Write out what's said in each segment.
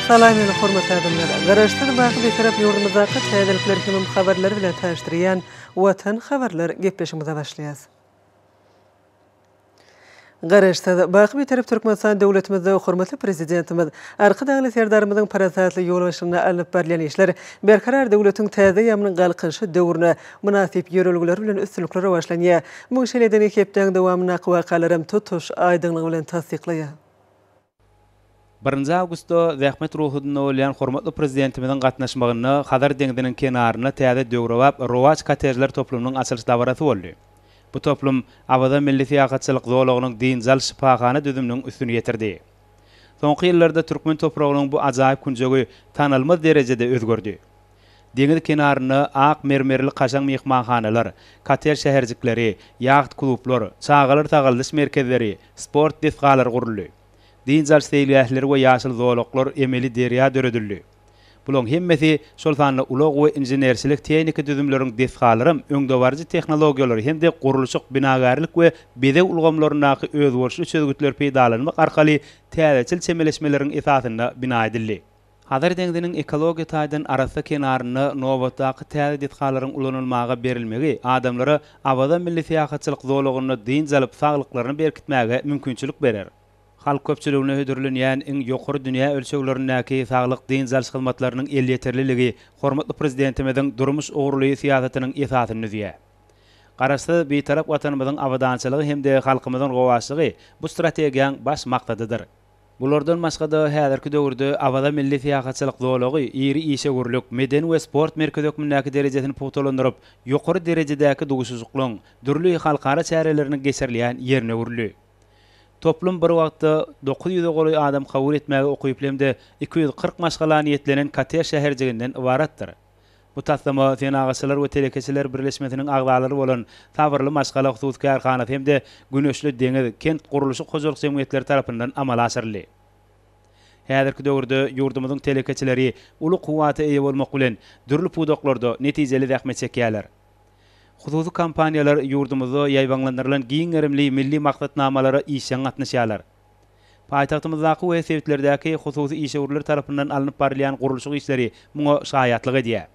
Salam meni hormatly adamlar! Garaşsyz baky Bitarap ýurdumyzdaky täzelikler hemem habarlar bilen tanyşdyrýan Watan habarlar gepleşigimize başlaýas. Garaşsyz, baky Bitarap Türkmenistan döwletimizde hormatly Prezidentimiz Arkadagly Serdarymyzyň parasatly ýolbaşçylygynda alnyp barylýan işler Berkarar döwletiň täze eýýamynyň Galkynyşy döwrüne mynasyp ýörelgeler bilen üstünlikli rowaçlanýar. Muň şeýledigini hepdäň dowamyndaky wakalaram tutuş aýdyňlygy bilen tassyklaýar. Birinji awgustda zähmet rugsadynda bolýan hormatly Prezidentimiziň gatnaşmagynda Hazar deňziniň kenarynda täze döwrebap Rowaç kottejler toplumynyň açylyş dabarasy boldy. Bu toplum Awaza milli syýahatçylyk zolagynyň dynç alyş şypahana düzüminiň üstüni ýetirdi. Soňky ýyllarda türkmen topragynyň bu ajaýyp künjegi tanalmaz derejede özgerdi. Deňiz kenarynda ak mermerli kaşaň myhmanhanalar, kottej şäherjikleri, ýaht-klublar, çagalar sagaldyş merkezleri, sport desgalary guruldy. Dynç alyş seýilgähleri we ýaşyl zolaklar, emeli derýa döredildi. Bularyň hemmesi, şol sanda ulag we inženerçilik-tehniki düzümleriň desgalaram öňdebaryjy tehnologiýalary hem-de gurluşyk, binagärlik we bezeg ulgamlaryndaky özboluşly çözgütleri peýdalanmak arkaly täzeçil çemeleşmeleriň esasynda bina edildi. Hazar deňziniň ekologiýa taýdan arassa kenarynda nobatdaky täze desgalaryň ulanylmaga berilmegi adamlara Awaza milli syýahatçylyk zolagynda dynç alyp, saglyklaryny berkitmäge mümkinçilik berer. Halk köpçüligine hödürlenýän iň ýokary dünýä ölçeglerindäki saglyk dynç alyş hyzmatlarynyň elýeterliligi hormatly Prezidentimiziň durmuş ugurly syýasatynyň esasyny düzýär. Garaşsyz, Bitarap Watanymyzyň abadançylygy hem-de halkymyzyň rowaçlygy bu strategiýaň baş maksadydyr. Bulardan başga-da, häzirki döwürde Awaza milli syýahatçylyk zolagy iri işewürlik, medeni we sport merkezi hökmündäki derejesini pugtalandyryp, ýokary derejedäki duşuşyklaryň, dürli halkara çäreleriniň geçirilýän ýerine öwrüldi. Toplum bir wagtda 900-e golaý adam kabul etmäge ukyply hem-de 240 maşgala niýetlenen kottej şäherjiginden ybaratdyr. Bu taslama Senagatçylar we telekeçiler birleşmesiniň agzalary bolan Sabyrly maşgala hususy kärhanasy hem-de Güneşli deňiz kent gurluşyk hojalyk jemgyýetleri tarapyndan amala aşyryldy. Häzirki döwürde ýurdumyzyň telekeçileri uly kuwwata eýe bolmak bilen, dürli pudaklarda netijeli zähmet çekýärler. Hususy kompaniýalar ýurdumyzda ýaýbaňlandyrylan giň gerimli milli maksatnamalara işjeň gatnaşýarlar. Paýtagtymyzdaky we sebitlerdäki hususy işewürler tarapyndan alnyp barylýan gurluşyk işleri muňa şaýatlyk edýär.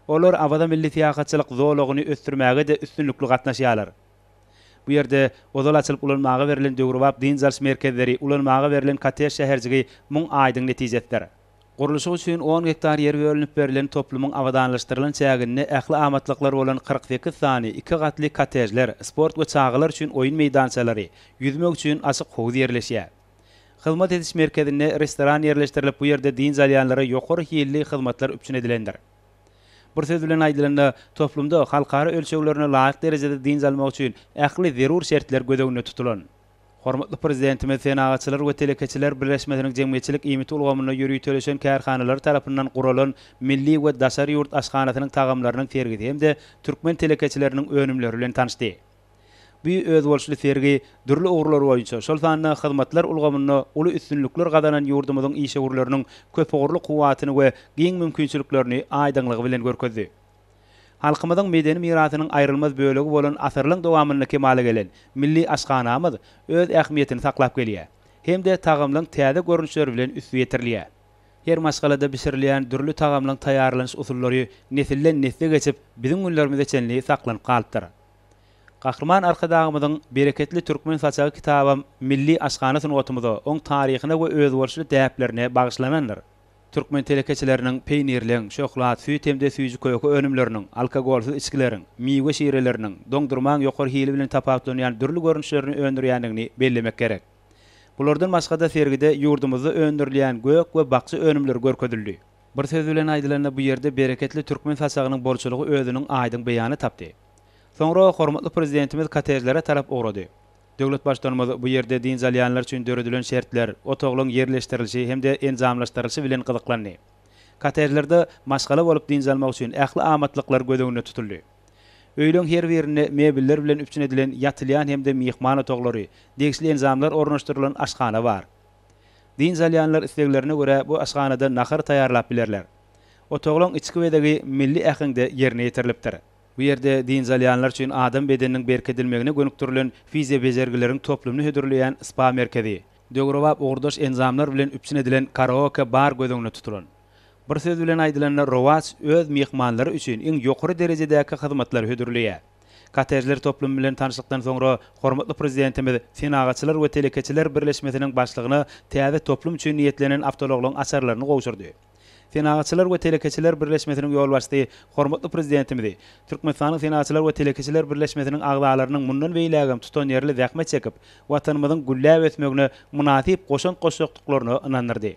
Olar Awaza milli syýahatçylyk zolagyny ösdürmäge-de üstünlikli gatnaşýarlar. Bu ýerde ozal açylyp ulanmaga berlen döwrebap dynç alyş merkezleri, ulanmaga berlen kottej şäherjigi muň aýdyň netijesidir. Gurluşyk üçin on gektar ýer bölünip berlen toplumyň abadanlaşdyrylan çäginde ähli amatlyklar bolan 48 sany iki gatly kottejler, sport we çagalar üçin oýun meýdançalary, ýüzmek üçin açyk howuz ýerleşýär. Hyzmat ediş merkezinde restoran ýerleşdirilip, bu ýerde dynç alýanlara ýokary hilli hyzmatlar üpjün edilendir. Bir söz bilen aýdylanda, toplumda halkara ölçeglerine laýyk derejede dynç almak üçin ähli zerur şertler göz öňünde tutulan. Hormatly Prezidentimiz Senagatçylar we telekeçiler birleşmesiniň jemgyýetçilik iýmit ulgamynda ýöriteleşen kärhanalary tarapyndan guralan milli we daşary ýurt aşhanasynyň tagamlarynyň sergisi hem-de türkmen telekeçileriniň önümleri bilen tanyşdy. Bu özboluşly sergi dürli ugurlar boýunça, şol sanda hyzmatlar ulgamynda uly üstünlikler gazanan ýurdumyzyň işewürleriniň köpugurly kuwwatyny we giň mümkinçiliklerini aýdyňlygy bilen görkezdi. Halkymyzyň medeni mirasynyň aýrylmaz bölegi bolan asyrlaryň dowamynda kemala gelen milli aşhanamyz öz ähmiýetini saklap gelýär hem-de tagamlaryň täze görnüşleri bilen üsti ýetirilýär. Her maşgalada bişirilýän dürli tagamlaryň taýýarlanyş usullary nesilden-nesle geçip, biziň günlerimize çenli saklanyp galypdyr. Gahryman Arkadagymyzyň Bereketli türkmen saçagy kitabam milli aşhana sungatymyza, oň taryhyna we özboluşly däplerine bagyşlanandyr. Türkmen telekeçileriniň peýnirleň, şöhlat, süýt hem-de süýji-köke önümleriniň, alkogolsyz içgileriň, miwe şireleriniň, doňdurmaň ýokary hili bilen tapawutlanýan dürli görnüşlerini öndürýändigini bellemek gerek. Bulardan başga-da sergide ýurdumyzda öndürilýän gök we bakja önümleri görkezildi. Bir söz bilen aýdylanda, bu ýerde bereketli türkmen saçagynyň bolçulygy özüniň aýdyň beýanyny tapdy. Soňra hormatly Prezidentimiz kottejlere tarap ugrady. Döwlet Baştutanymyz bu ýerde dynç alýanlar üçin döredilen şertler, otaglaryň ýerleşdirilişi hem-de enjamlaşdyrylyşy bilen gyzyklandy. Kottejlerde maşgala bolup dynç almak üçin ähli amatlyklar göz öňünde tutuldy. Öýleň her birinde mebeller bilen üpjün edilen ýatylýan hem-de myhman otaglary, degişli enjamlar ornaşdyrylan aşhana bar. Dynç alýanlar isleglerine görä bu aşhanada nahar taýýarlap bilerler. Otaglaryň içki bezegi milli äheňde ýerine ýetirilipdir. Bu ýerde dynç alýanlar üçin adam bedeniniň berkidilmegine gönükdirilen fiziobejergileriň toplumyny hödürleýän spa merkezi, Döwrebap ugurdaş enjamlar bilen üpjün edilen karaoke bar göz öňünde tutulan. Bir söz bilen aýdylanda Rowaç öz myhmanlary üçin iň ýokary derejedäki hyzmatlary hödürleýär. Kottejler toplumy bilen tanyşlykdan soňra hormatly Prezidentimiz Senagatçylar we telekeçiler birleşmesiniň başlygyna täze toplum üçin niýetlenen awtoulaglaryň açarlaryny gowşurdy. Senagatçylar we telekeçiler birleşmesiniň ýolbaşçysy hormatly Prezidentimizi Türkmenistanyň Senagatçylar we telekeçiler birleşmesiniň agzalarynyň mundan beýlägem tutanýerli zähmet çekip, Watanymyzyň gülläp ösmegine mynasyp goşant goşjakdyklaryna ynandyrdy.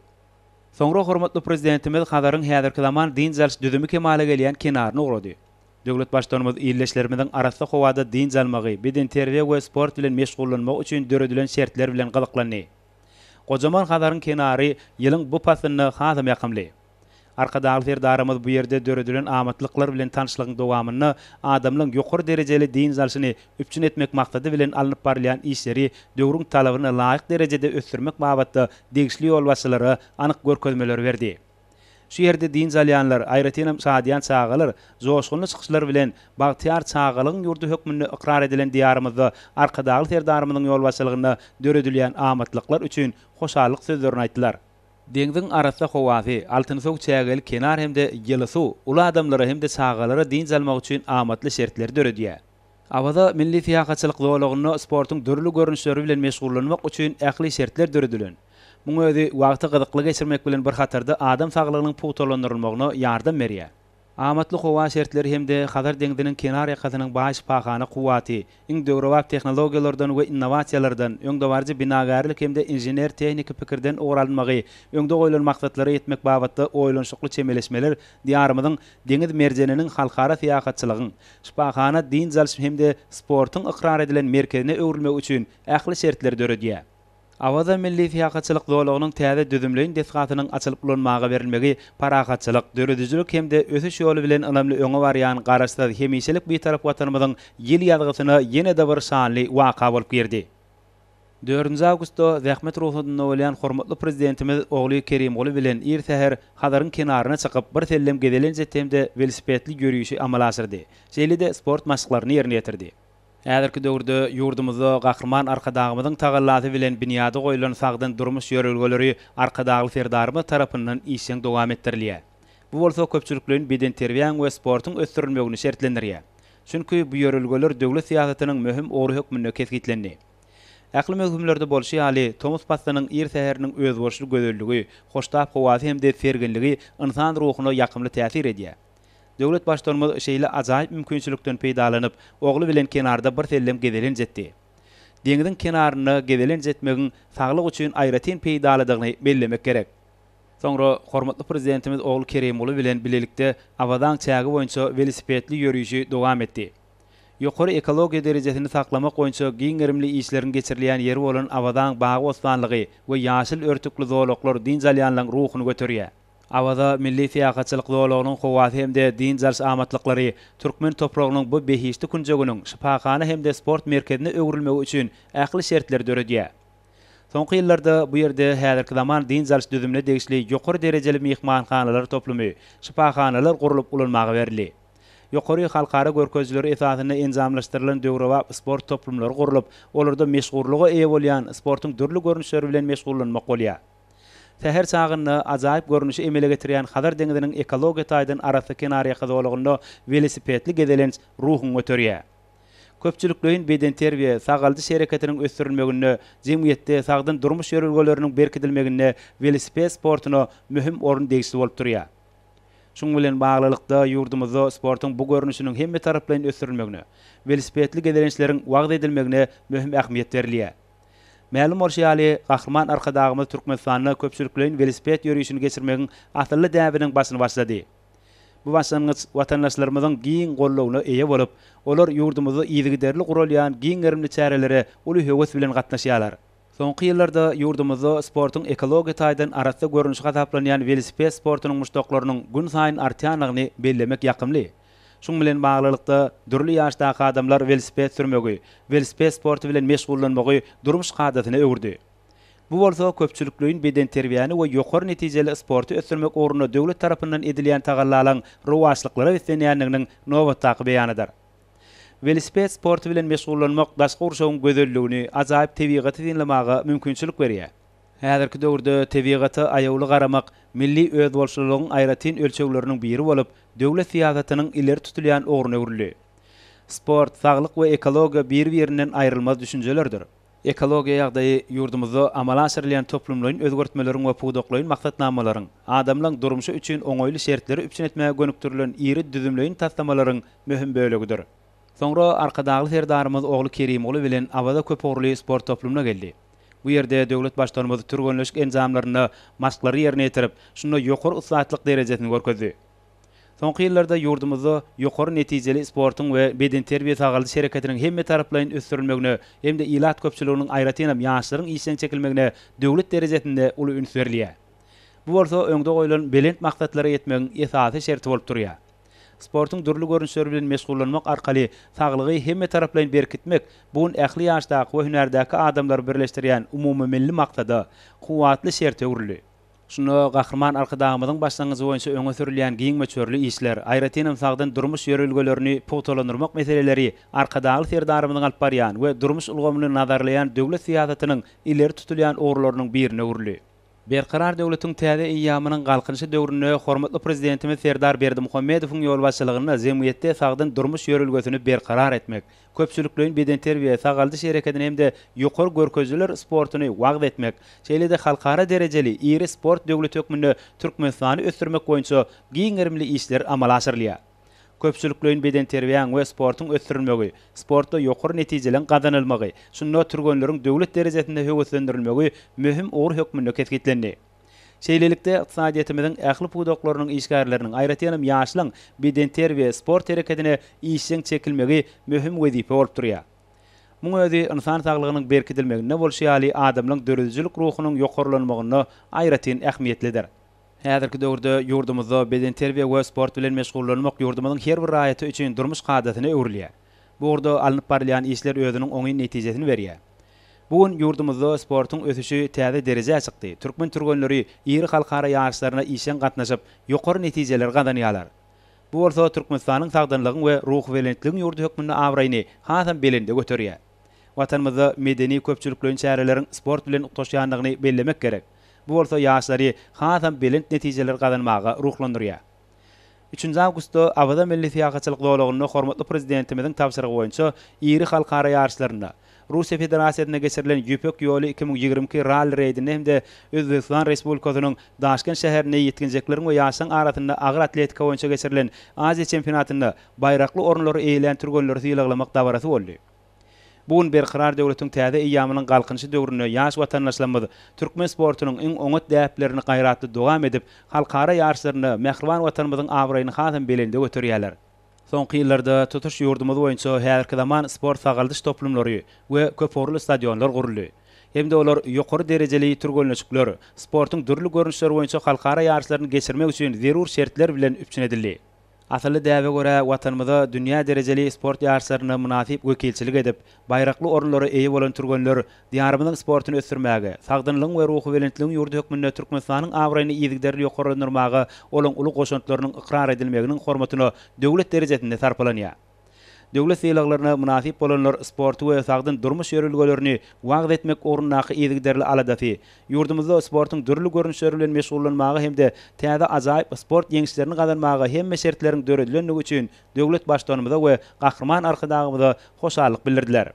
Soňra hormatly Prezidentimiz Hazaryň häzirki zaman dynç alyş düzümi kemala gelýän kenaryna ugrady. Döwlet Baştutanymyz ildeşlerimiziň arassa howada dynç almagy, bedenterbiýe we sport bilen meşgullanmagy üçin döredilen şertler bilen gyzyklandy. Gojaman Hazaryň kenary ýylyň bu paslynda hasam ýakymly. Arkadagly Serdarymyz bu ýerde döredilen amatlyklar bilen tanyşlygyň dowamynda adamlaryň ýokary derejeli dynç alşyny üpjün etmek maksady bilen alnyp barylýan işleri döwrüň talabyna laýyk derejede ösdürmek babatda degişli ýolbaşçylara anyk görkezmeleri berdi. Şu ýerde dynç alýanlar, aýratynam şadyýan çagalar joşgunly çykyşlar bilen bagtyýar çagalygyň ýurdy hökmünde ykrar edilen Diýarymyzda Arkadagly Serdarymyzyň ýolbaşçylygynda döredilýän amatlyklar üçin hoşallyk sözlerini aýtdylar. Deňziň arassa howasy, altynsow çägeli kenar hem-de ýyly suw uly adamlara hem-de çagalara dynç almak üçin amatly şertleri döredýär. Awaza milli syýahatçylyk zolagynda sportuň dürli görnüşleri bilen meşgullanmak üçin ähli şertler döredilen. Muň özi wagty gyzykly geçirmek bilen bir hatarda adam saglygynyň pugtalandyrylmagyna ýardam berýär. Amatly howa şertleri hem-de Hazar deňziniň kenar ýakasynyň baý şypahana kuwwaty, iň döwrebap tehnologiýalardan we innowasiýalardan, öňdebaryjy binagärlik hem-de inžener-tehniki pikirden ugur alynmagy, öňde goýlan maksatlara ýetmek babatda oýlanyşykly çemeleşmeler Diýarymyzyň deňiz merjeniniň halkara syýahatçylygyň, şypahana dynç alyş hem-de sportuň ykrar edilen merkezine öwrülmegi üçin ähli şertleri döredýär. Awaza milli syýahatçylyk zolagynyň täze düzümleýin desgasynyň açylyp ulanmaga berilmegi parahatçylyk, döredijilik hem-de ösüş ýoly bilen ynamly öňe barýan Garaşsyz, hemişelik Bitarap Watanymyzyň ýyl ýazgysyna ýene-de bir şanly waka bolup girdi. Dördünji awgustda zähmet rugsadynda bolýan hormatly Prezidentimiz ogly Kerimguly bilen ir säher Hazaryň kenaryna çykyp, birsellem gezelenç etdi hem-de welosipedli ýörişi amala aşyrdy. Şeýle-de sport maşklaryny ýerine ýetirdi. Häzirki döwürde ýurdumyzda Gahryman Arkadagymyzyň tagallasy bilen binýady goýlan sagdyn durmuş ýörelgeleri Arkadagly Serdarymyz tarapyndan işjeň dowam etdirilýär. Bu bolsa köpçülikleýin bedenterbiýäň we sportuň ösdürilmegini şertlendirýär. Çünki bu ýörelgeler döwlet syýasatynyň möhüm ugry hökmünde kesgitlendi. Ähli möwsümlerde bolşy ýaly, tomus paslynyň ir säheriniň özboluşly gözelligi, hoştap howasy hem-de serginligi ynsan ruhuna ýakymly täsir edýär. Döwlet Baştutanymyz şeýle ajaýyp mümkinçilikden peýdalanyp, ogly bilen kenarda birsellem gezelenç etdi. Deňziň kenarynda gezelenç etmegiň saglyk üçin aýratyn peýdalydygyny bellemek gerek. Soňra hormatly Prezidentimiz ogly Kerimguly bilen bilelikde Awazaň çägi boýunça welosipedli ýörişi dowam etdi. Ýokary ekologiýa derejesini saklamak boýunça giň gerimli işleriň geçirilýän ýeri bolan Awazaň bagy-bossanlygy we ýaşyl örtükli zolaklar dynç alýanlaryň ruhuny göterýär. Awaza milli syýahatçylyk zolagynyň howasy hem-de dynç alyş amatlyklary türkmen topragynyň bu behişdi künjeginiň şypahana hem-de sport merkezine öwrülmegi üçin ähli şertleri döredýär. Soňky ýyllarda bu ýerde häzirki zaman dynç alyş düzümine degişli ýokary derejeli myhmanhanalar toplumy, şypahanalar gurlup ulanmaga berildi. Ýokary halkara görkezijileri esasynda enjamlaşdyrylan döwrebap sport toplumlary gurlup, olarda meşhurlyga eýe bolýan sportuň dürli görnüşleri bilen meşgullanmak bolýar. Säher çagynda ajaýyp görnüşi emele getirýän Hazar deňziniň ekologiýa taýdan arassa kenarýaka zolagynda welosipedli gezelenç ruhuňy göterýär. Köpçülikleýin bedenterbiýe, sagaldyş hereketiniň ösdürilmeginde, jemgyýetde sagdyn durmuş ýörelgeleriniň berkidilmeginde welosiped sportuna möhüm orun degişli bolup durýar. Şunuň bilen baglylykda, ýurdumyzda sportuň bu görnüşiniň hemmetaraplaýyn ösdürilmegine, welosipedli gezelençleriň wagyz edilmegine möhüm ähmiýet berilýär. Mälim bolşy ýaly, Gahryman Arkadagymyz Türkmenistanda köpçülikleýin welosiped ýörişini geçirmegiň asylly däbiniň başyny başlady. Bu başlangyç watandaşlarymyzyň giň goldawyna eýe bolup, olar ýurdumyzda yzygiderli guralýan giň gerimli çärelere uly höwes bilen gatnaşýarlar. Soňky ýyllarda ýurdumyzda sportuň ekologiýa taýdan arassa görnüşi hasaplanýan welosiped sportunyň muşdaklarynyň günsaýyn artýandygyny bellemek ýakymly. Şunuň bilen baglylykda, dürli ýaşdaky adamlar welosiped sürmegi, welosiped sporty bilen meşgullanmagy durmuş kadasyna öwürdi. Bu bolsa köpçülikleýin bedenterbiýäni we ýokary netijeli sporty ösdürmek ugrunda döwlet tarapyndan edilýän tagallalaryň rowaçlyklara beslenýändiginiň nobatdaky beýanydyr. Welosiped sporty bilen meşgullanmak daşky gurşawyň gözelligini, ajaýyp tebigaty synlamaga mümkinçilik berýär. Häzirki döwürde tebigata aýawly garamak milli özboluşlylygyň aýratyn ölçegleriniň biri bolup, döwlet syýasatynyň ileri tutulýan ugruna öwrüldi. Sport, saglyk we ekologiýa bir-birinden aýrylmaz düşünjelerdir. Ekologiýa ýagdaýy ýurdumyzda amala aşyrylýan toplumlaýyn özgertmeleriň we pudaklaýyn maksatnamalaryň, adamlaň durmuşy üçin oňaýly şertleri üpjün etmäge gönükdirilen iri düzümleýin taslamalaryň möhüm bölegidir. Soňra Arkadagly Serdarymyz ogly Kerimguly bilen Awaza köpugurly sport toplumyna geldi. Bu ýerde döwlet Baştutanymyz türgenleşik enjamlarynda maşklary ýerine ýetirip, şunda ýokary ussatlyk derejesini görkezdi. Soňky ýyllarda ýurdumyzda ýokary netijeli sportuň we bedenterbiýe-sagaldyş hereketiniň hemmetaraplaýyn ösdürilmegine hem-de ilat köpçüliginiň, aýratynam, ýaşlaryň işjeň çekilmegine döwlet derejesinde uly üns berilýär. Bu bolsa öňde goýlan belent maksatlara ýetmegiň esasy şerti bolup durýar. Sportuň dürli görnüşleri bilen meşgullanmak arkaly saglygy hemmetaraplaýyn berkitmek bu gün ähli ýaşdaky we hünärdäki adamlary birleşdirýän umumymilli maksada, kuwwatly şerte öwrüldi. Şunda Gahryman Arkadagymyzyň başlangyjy boýunça öňe sürülýän giň möçberli işler, aýratynam sagdyn durmuş ýörelgelerini pugtalandyrmak meseleleri Arkadagly Serdarymyzyň alyp barýan we durmuş ulgamyny nazarlaýan döwlet syýasatynyň ileri tutulýan ugurlarynyň birine öwrüldi. Berkarar döwletiň täze eýýamynyň Galkynyşy döwründe hormatly Prezidentimiz Serdar Berdimuhamedowyň ýolbaşçylygynda jemgyýetde sagdyn durmuş ýörelgesini berkarar etmek, köpçülikleýin bedenterbiýe, sagaldyş hereketini hem-de ýokary görkezijiler sportuny wagyz etmek, şeýle-de halkara derejeli iri sport döwleti hökmünde Türkmenistany ösdürmek boýunça giň gerimli işler amala aşyrylýar. Köpçülikleýin bedenterbiýäň we sportuň ösdürilmegi, sportda ýokary netijeleň gazanylmagy, şunda türgenleriň döwlet derejesinde höweslendirilmegi möhüm ugur hökmünde kesgitlendi. Şeýlelikde, ykdysadyýetimiziň ähli pudaklarynyň işgärleriniň, aýratynam ýaşlaň bedenterbiýe, sport hereketine işjeň çekilmegi möhüm wezipe bolup durýar. Muň özi ynsan saglygynyň berkidilmeginde bolşy ýaly, adamlaň döredijilik ruhunyň ýokarlanmagynda aýratyn ähmiýetlidir. Häzirki döwürde ýurdumyzda bedenterbiýe we sport bilen meşgullanmak ýurdumyzyň her bir raýaty üçin durmuş kadasyna öwrülýär. Bu ugurda alnyp barylýan işler özüniň oňyn netijesini berýär. Bu gün ýurdumyzda sportuň ösüşi täze derejä çykdy. Türkmen türgenleri iri halkara ýaryşlaryna işjeň gatnaşyp, ýokary netijeleri gazanýarlar. Bu bolsa Türkmenistanyň sagdynlygyň we ruhubelentligiň ýurdy hökmünde abraýyny hasam belende göterýär. Watanymyzda medeni-köpçülikleýin çäreleriň sport bilen utgaşýandygyny bellemek gerek. Bu bolsa ýaşlary hasam belent netijeleri gazanmaga ruhlandyrýar. Üçünji awgustda Awaza milli syýahatçylyk zolagynda hormatly Prezidentimiziň tabşyrygy boýunça iri halkara ýaryşlarynda, Russiýa Federasiýasynda geçirilen Ýüpek ýoly 2022 ralli-reýdinde hem-de Özbegistan Respublikasynyň Daşkent şäherinde ýetginjekleriň we ýaşlaryň arasynda agyr atletika boýunça geçirilen Aziýa çempionatynda baýrakly orunlary eýelän türgenleri sylaglamak dabarasy boldy. Bu gün Berkarar döwletiň täze eýýamynyň Galkynyşy döwründe ýaş watandaşlarymyz türkmen sportunyň iň oňat däplerini gaýratly dowam edip, halkara ýaryşlarynda mähriban Watanymyzyň abraýyny hasam belende göterýärler. Soňky ýyllarda tutuş ýurdumyz boýunça häzirki zaman sport-sagaldyş toplumlary we köpugurly stadionlar guruldy. Hem-de olar ýokary derejeli türgenleşikler, sportuň dürli görnüşleri boýunça halkara ýaryşlaryny geçirmek üçin zerur şertler bilen üpjün edildi. Asylly däbe görä, Watanymyza dünýä derejeli sport ýaryşlarynda mynasyp wekilçilik edip, baýrakly orunlara eýe bolan türgenler Diýarymyzyň sportuny ösdürmäge, sagdynlygyň we ruhubelentligiň ýurdy hökmünde Türkmenistanyň abraýyny yzygiderli ýokarlandyrmaga olaň uly goşantlarynyň ykrar edilmeginiň hormatyna döwlet derejesinde sarpalanýar. Döwlet sylaglaryna mynasyp bolanlar sporty we sagdyn durmuş ýörelgelerini wagyz etmek ugrundaky yzygiderli aladasy, ýurdumyzda sportuň dürli görnüşleri bilen meşgullanmaga hem-de täze ajaýyp sport ýeňişlerini gazanmaga hemme şertleriň döredilendigi üçin döwlet Baştutanymyza we Gahryman Arkadagymyza hoşallyk bildirdiler.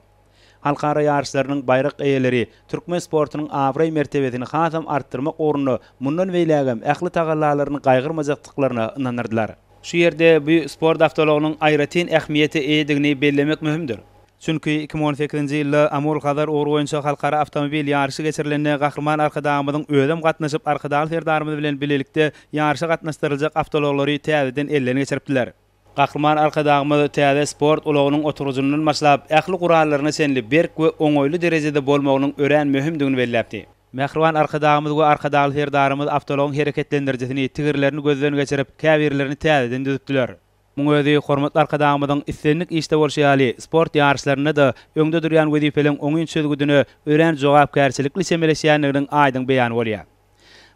Halkara ýaryşlarynyň baýrak eýeleri türkmen sportunyň abraý-mertebesini hasam artdyrmak ugrunda mundan beýlägem ähli tagallalaryny gaýgyrmajakdyklaryna ynandyrdylar. Şu ýerde bu sport awtoulagynyň aýratyn ähmiýete eýedigini bellemek möhümdir. Çünki 2018-nji ýylda Amul-Hazar ugry boýunça halkara awtomobil ýaryşy geçirilende Gahryman Arkadagymyzyň özem gatnaşyp Arkadagly Serdarymyz bilen bilelikde ýaryşa gatnaşdyryljak awtoulaglary täzeden elden geçiripdiler. Gahryman Arkadagymyz täze sport ulagynyň oturgyjyndan başlap, ähli gurallaryna çenli berk we oňaýly derejede bolmagynyň örän möhümdigini belläpdi. Mähriban Arkadagymyz we Arkadagly Serdarymyz awtoulagyň hereketlendirijisini, tigirlerini gözden geçirip, käbirlerini täzeden düzüpdiler. Muň özi hormatly Arkadagymyzyň islendik işde bolşy ýaly, sport ýaryşlarynda-da öňde durýan wezipeleň oňyn çözgüdine örän jogapkärçilikli çemeleşýändiginiň aýdyň beýany bolýar.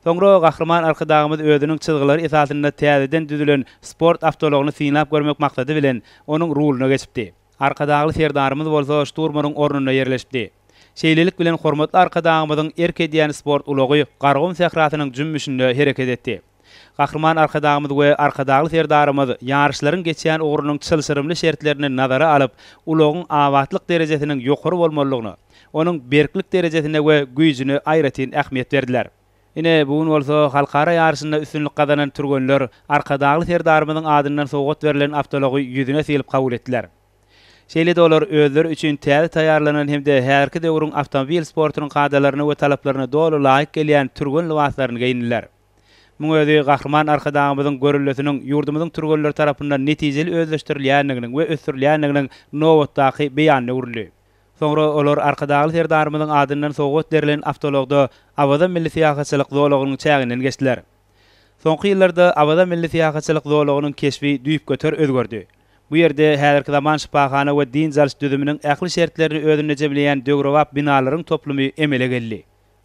Soňra Gahryman Arkadagymyz özüniň çyzgylary esasynda täzeden düzülen sport awtoulagyny synlap görmek maksady bilen, onuň ruluna geçipdi. Arkadagly Serdarymyz bolsa şturmanyň ornunda ýerleşipdi. Şeýlelik bilen, hormatly Arkadagymyzyň erk edýän sport ulagy Garagum sährasynyň jümmüşinde hereket etdi. Gahryman Arkadagymyz we Arkadagly Serdarymyz ýaryşlaryň geçýän ugrunyň çylşyrymly şertlerini nazara alyp, ulagyň abatlyk derejesiniň ýokary bolmalydygyna, onuň berklik derejesine we güýjüne aýratyn ähmiýet berdiler. Ine, bu gün bolsa halkara ýaryşynda üstünlik gazanan türgenler Arkadagly Serdarymyzyň adyndan sowgat berlen awtoulagy ýüzüne sylyp kabul etdiler. Şeýle-de olar özleri üçin täze taýýarlanan hem-de häzirki döwrüň awtomobil sportunyň kadalaryna we talaplaryna doly laýyk gelýän türgen lybaslaryny geýindiler. Muň özi Gahryman Arkadagymyzyň görellesiniň ýurdumyzyň türgenleri tarapyndan netijeli özleşdirilýändiginiň we ösdürilýändiginiň nobatdaky beýanyna öwrüldi. Soňra olar Arkadagly Serdarymyzyň adyndan sowgat berlen awtoulagda Awaza milli syýahatçylyk zolagynyň çäginden geçdiler. Soňky ýyllarda Awaza milli syýahatçylyk zolagynyň keşbi düýpgöter özgerdi. Bu ýerde häzirki zaman şypahana we dynç alyş düzüminiň ähli şertlerini özünde jemleýän döwrebap binalaryň toplumy emele geldi.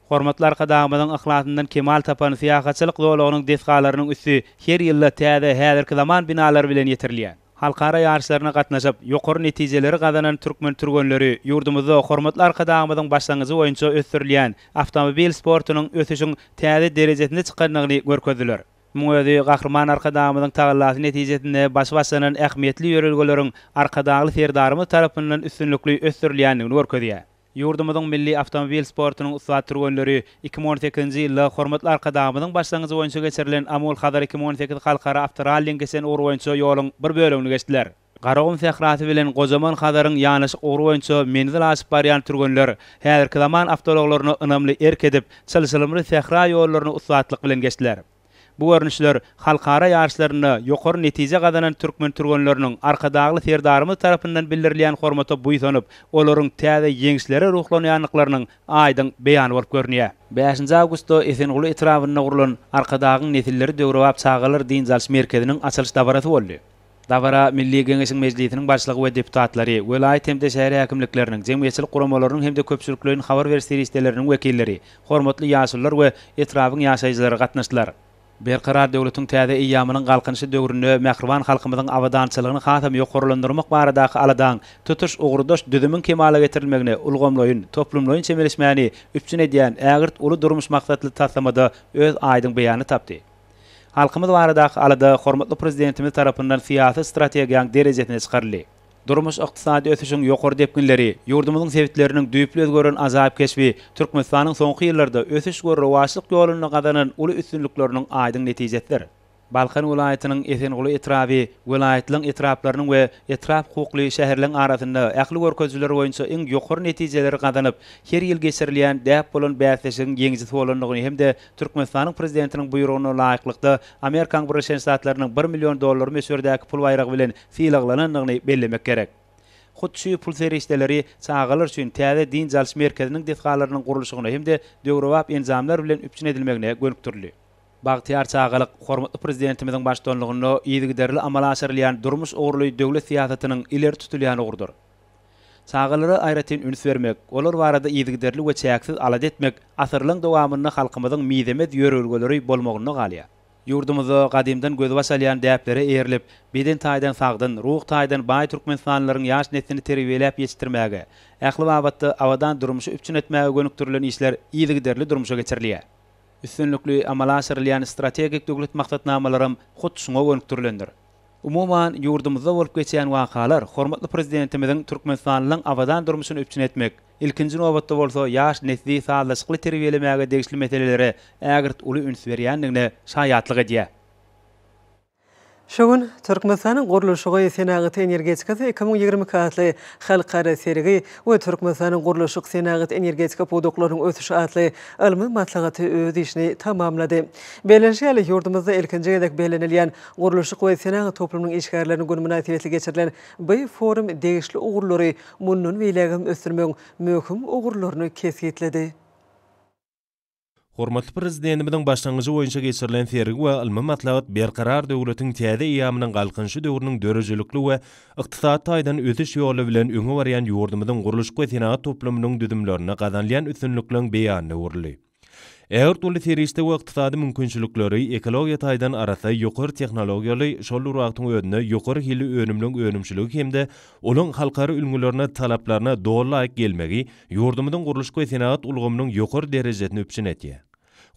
Hormatly Arkadagymyzyň yhlasyndan kemal tapan syýahatçylyk zolagynyň desgalarynyň üsti her ýylda täze häzirki zaman binalary bilen ýetirilýär. Halkara ýaryşlaryna gatnaşyp, ýokary netijeleri gazanan türkmen türgenleri ýurdumyzda hormatly Arkadagymyzyň başlangyjy boýunça ösdürilýän awtomobil sportunyň ösüşiň täze derejesine çykandygyny görkezdiler. Muň özi Gahryman Arkadagymyzyň tagallasy netijesinde başy başlanan ähmiýetli ýörelgeleriň Arkadagly Serdarymyz tarapyndan üstünlikli ösdürilýändigini görkezýär. Ýurdumyzyň milli awtomobil sportunyň ussat türgenleri 2018-nji ýylda hormatly Arkadagymyzyň başlangyjy boýunça geçirilen Amul-Hazar 2018 halkara awtoralliň geçen ugry boýunça ýoluň bir bölegini geçdiler. Garagum sährasy bilen gojaman Hazaryň ýanaşyk ugry boýunça menzil aşyp barýan türgenler häzirki zaman awtoulaglaryna ynamly erk edip, çylşyrymly sähra ýollaryny ussatlyk bilen geçdiler. Bu görnüşler halkara ýaryşlarynda ýokary netije gazanan türkmen türgenleriniň Arkadagly Serdarymyz tarapyndan bildirilýän hormata buýsanyp, olaryň täze ýeňişlere ruhlanýandyklarynyň aýdyň beýany bolup görünýär. Bäşinji awgustda Esenguly etrabynda gurlan Arkadagyň nesilleri döwrebap çagalar dynç alyş merkeziniň açylyş dabarasy boldy. Dabara Milli Geňeşiň Mejlisiniň Başlygy we deputatlary, welaýat hem-de şäher häkimlikleriniň, jemgyýetçilik guramalarynyň hem-de köpçülikleýin habar beriş serişdeleriniň wekilleri, hormatly ýaşulular we etrabyň ýaşaýjylary gatnaşdylar. Berkarar döwletiň täze eýýamynyň Galkynyşy döwründe mähriban halkymyzyň abadançylygyny hasam ýokarlandyrmak baradaky aladaň tutuş ugurdaş düzümiň kemala getirilmegine ulgamlaýyn, toplumlaýyn çemeleşmäni üpjün edýän ägirt uly durmuş maksatly taslamada öz aýdyň beýanyny tapdy. Halkymyz baradaky alada hormatly Prezidentimiz tarapyndan syýasy strategiýaň derejesine çykaryldy. Durmuş-ykdysady ösüşiň ýokary depginleri, ýurdumyzyň sebitleriniň düýpli özgeren ajaýyp keşbi Türkmenistanyň soňky ýyllarda ösüş we rowaçlyk ýolunda gazanan uly üstünlikleriniň aýdyň netijesidir. Balkan welaýatynyň Esenguly etraby welaýatlaryň etraplarynyň we etrap hukukly şäherleň arasynda ähli görkezijiler boýunça iň ýokary netijeleri gazanyp, her ýyl geçirilýän däp bolan bäsleşigiň ýeňijisi bolandygyny hem-de Türkmenistanyň Prezidentiniň buýrugyna laýyklykda, Amerikanyň Birleşen Ştatlarynyň bir million dollar möçberdäki pul baýragy bilen sylaglanandygyny bellemek gerek. Hut şu pul serişdeleri çagalar üçin täze dynç alyş merkeziniň desgalarynyň gurluşygyna hem-de döwrebap enjamlar bilen üpjün edilmegine gönükdirildi. Bagtyýar çagalyk hormatly Prezidentimiziň baştutanlygynda yzygiderli amala aşyrylýan durmuş ugurly döwlet syýasatynyň ileri tutulýan ugrudyr. Çagalara aýratyn üns bermek, olar barada yzygiderli we çäksiz alada etmek asyrlaryň dowamynda halkymyzyň mizemez ýörelgeleri bolmagynda galýar. Ýurdumyzda gadymdan gözbaş alýan däplere eýerilip, beden taýdan sagdyn, ruh taýdan baý türkmenistanlylaryň ýaş neslini terbiýeläp ýetişdirmäge, ähli babatda abadan durmuşy üpjün etmäge gönükdirilen işler yzygiderli durmuşa geçirilýär. Üstünlikli amala aşyrylýan strategik döwlet maksatnamalaram hut şuňa gönükdirilendir. Umuman, ýurdumyzda bolup geçýän wakalar hormatly Prezidentimiziň türkmenistanlylaryň abadan durmuşyny üpjün etmek, ilkinji nobatda bolsa ýaş nesli sazlaşykly terbiýelemäge degişli meselelere ägirt uly üns berýändigine şaýatlyk edýär. Şu gün Türkmenistanyň gurluşygy, senagaty, energetikasy 2022 atly halkara sergi we Türkmenistanyň gurluşyk, senagat, energetika pudaklarynyň ösüşi atly ylmy maslahaty öz işini tamamlady. Bellenişi ýaly, ýurdumyzda ilkinji gezek bellenilýän Gurluşyk we senagat toplumynyň işgärleriniň güni mynasybetli geçirilen bu forum degişli ugurlary mundan beýlägem ösdürmegiň möhüm ugurlaryny kesgitledi. Hormatly Prezidentimiziň başlangyjy boýunça geçirilen sergi we ylmy maslahat Berkarar döwletiň täze eýýamynyň Galkynyşy döwrüniň döredijilikli we ykdysady taýdan ösüş ýoly bilen öňe barýan ýurdumyzyň gurluşyk we senagat toplumynyň düzümlerinde gazanylýan üstünlikleriň beýanyna öwrüldi. Ägirt uly serişde we ykdysady mümkinçilikleri, ekologiýa taýdan arassa, ýokary tehnologiýaly, şol bir wagtyň özünde ýokary hilli önümleň önümçiligi hem-de olaň halkara ülňülerine, talaplaryna doly laýyk gelmegi ýurdumyzyň gurluşyk we senagat ulgamynyň ýokary derejesini üpjün edýär.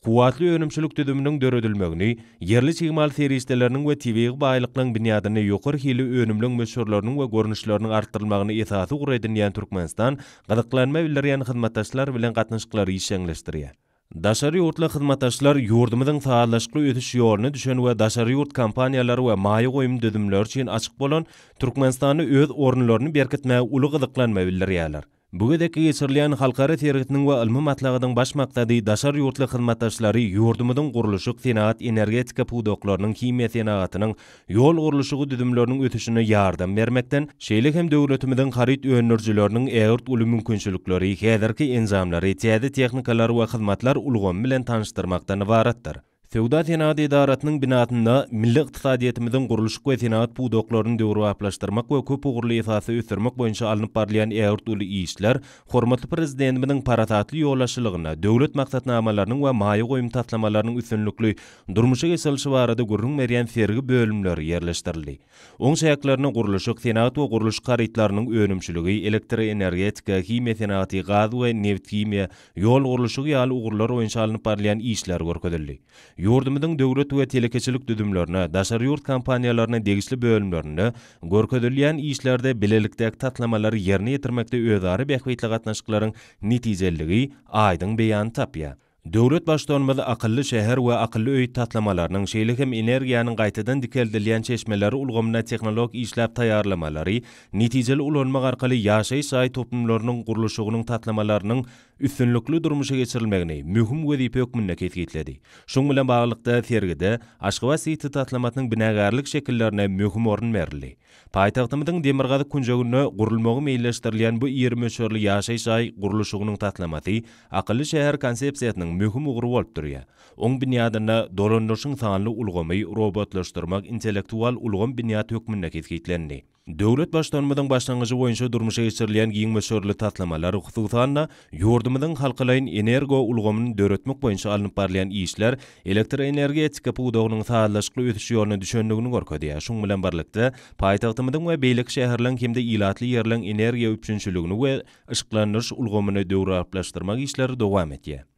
Kuwwatly önümçilik düzüminiň döredilmegini, ýerli çig mal serişdeleriniň we tebigy baýlyklaryň binýadynda ýokary hilli önümleň möçberleriniň we görnüşleriniň artdyrylmagyny esasy ugur edinýän Türkmenistan gyzyklanma bildirýän hyzmatdaşlar bilen gatnaşyklary işjeňleşdirýär. Daşary ýurtly hyzmatdaşlar ýurdumyzyň sazlaşykly ösüş ýoluna düşen we daşary ýurt kompaniýalary we maýa goýum düzümleri üçin açyk bolan Türkmenistanda öz orunlaryny berkitmäge uly gyzyklanma bildirýärler. Bu gezekki geçirilýän halkara sergisiniň we ylmy maslahatyň baş maksady daşary ýurtly hyzmatdaşlary ýurdumyzyň gurluşyk, senagat, energetika pudaklarynyň, himiýa senagatynyň, ýol gurluşygy düzümleriniň ösüşine ýardam bermekden, şeýle hem döwletimiziň haryt öndürijileriniň ägirt uly mümkinçilikleri, häzirki enjamlary, täze tehnikalar we hyzmatlar ulgamy bilen tanyşdyrmakdan ybaratdyr. Söwda-senagat edarasynyň binasynda milli ykdysadyýetimiziň gurluşyk we senagat pudaklaryny döwrebaplaşdyrmak we köp ugurly esasda ösdürmek boýunça alnyp barylýan ägirt uly işler hormatly Prezidentimiziň parasatly ýolbaşçylygynda döwlet maksatnamalarynyň we maýa goýum taslamalarynyň üstünlikli durmuşa geçirilişi barada gürrüň berýän sergi bölümleri ýerleşdirildi. Oň çäklerinde gurluşyk, senagat we gurluşyk harytlarynyň önümçiligi, elektroenergetika, himiýa senagaty, gaz we nebithimiýa, ýol gurluşygy ýaly ugurlar boýunça alnyp barylýan işler görkezildi. Ýurdumyzyň döwlet we telekeçilik düzümlerine, daşary ýurt kompaniýalaryna degişli bölümlerinde görkezilýän işlerde bilelikdäki taslamalary ýerine ýetirmekde özara bähbitli gatnaşyklaryň netijeliligi aýdyň beýanyny tapýar. Döwlet Baştutanymyz akylly şäher we akylly öý taslamalarynyň, şeýle hem energiýanyň gaýtadan dikeldilýän çeşmeleri ulgamynda tehnologik işläp taýýarlamalary netijeli ulanmak arkaly ýaşaýyş jaý toplumlarynyň gurluşygynyň taslamalarynyň üstünlikli durmuşa geçirilmegini möhüm wezipe hökmünde kesgitledi. Şunuň bilen baglylykda, sergide Aşgabat-siti taslamasynyň binagärlik şekillerine möhüm orun berildi. Paýtagtymyzyň demirgazyk künjeginde gurulmagy meýilleşdirilýän bu iri möçberli ýaşaýyş jaý gurluşygynyň taslamasy akylly şäher konsepsiýasynyň möhüm ugry bolup durýar. Oň binýadynda dolandyryşyň sanly ulgamy, robotlaşdyrmak, intellektual ulgam binýat hökmünde kesgitlendi. Döwlet Baştutanymyzyň başlangyjy boýunça durmuşa geçirilýän giň möçberli taslamalar, hususan-da, Ýurdumyzyň halkalaýyn energo ulgamyny döretmek boýunça alnyp barylýan işler elektroenergetika pudagynyň sazlaşykly ösüş ýoluna düşendigini görkezýär. Şunuň bilen birlikde, paýtagtymyzyň we beýleki şäherleň hem-de ilatly ýerleň energiýa üpjünçiligini we yşyklandyryş ulgamyny döwrebaplaşdyrmak işleri dowam edýär.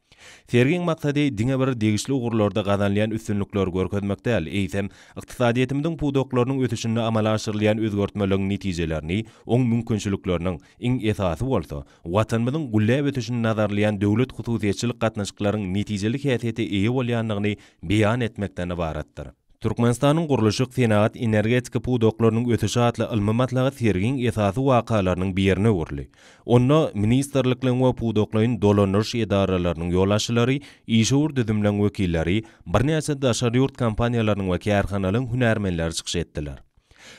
Sergiň maksady diňe bir degişli ugurlarda gazanylýan üstünlikleri görkezmek däl, eýsem, ykdysadyýetimiziň pudaklarynyň ösüşinde amala aşyrylýan özgertmeleriň netijelerini, oň mümkinçilikleriniň, iň esasy bolsa, Watanymyzyň gülläp ösüşini nazarlaýan döwlet-hususyýetçilik gatnaşyklaryň netijeli häsiýete eýe bolýandygyny beýan etmekden ybaratdyr. Türkmenistanyň gurluşyk, senagat, energetika pudaklarynyň ösüşi atly ylmy maslahat sergiň esasy wakalarynyň birine öwrüldi. Onda ministrlikleriň we pudaklaýyn dolandyryş edaralarynyň ýolbaşçylary, işewür düzümleň wekilleri, birnäçe daşary ýurt kompaniýalarynyň we kärhanalaryň hünärmenleri çykyş etdiler.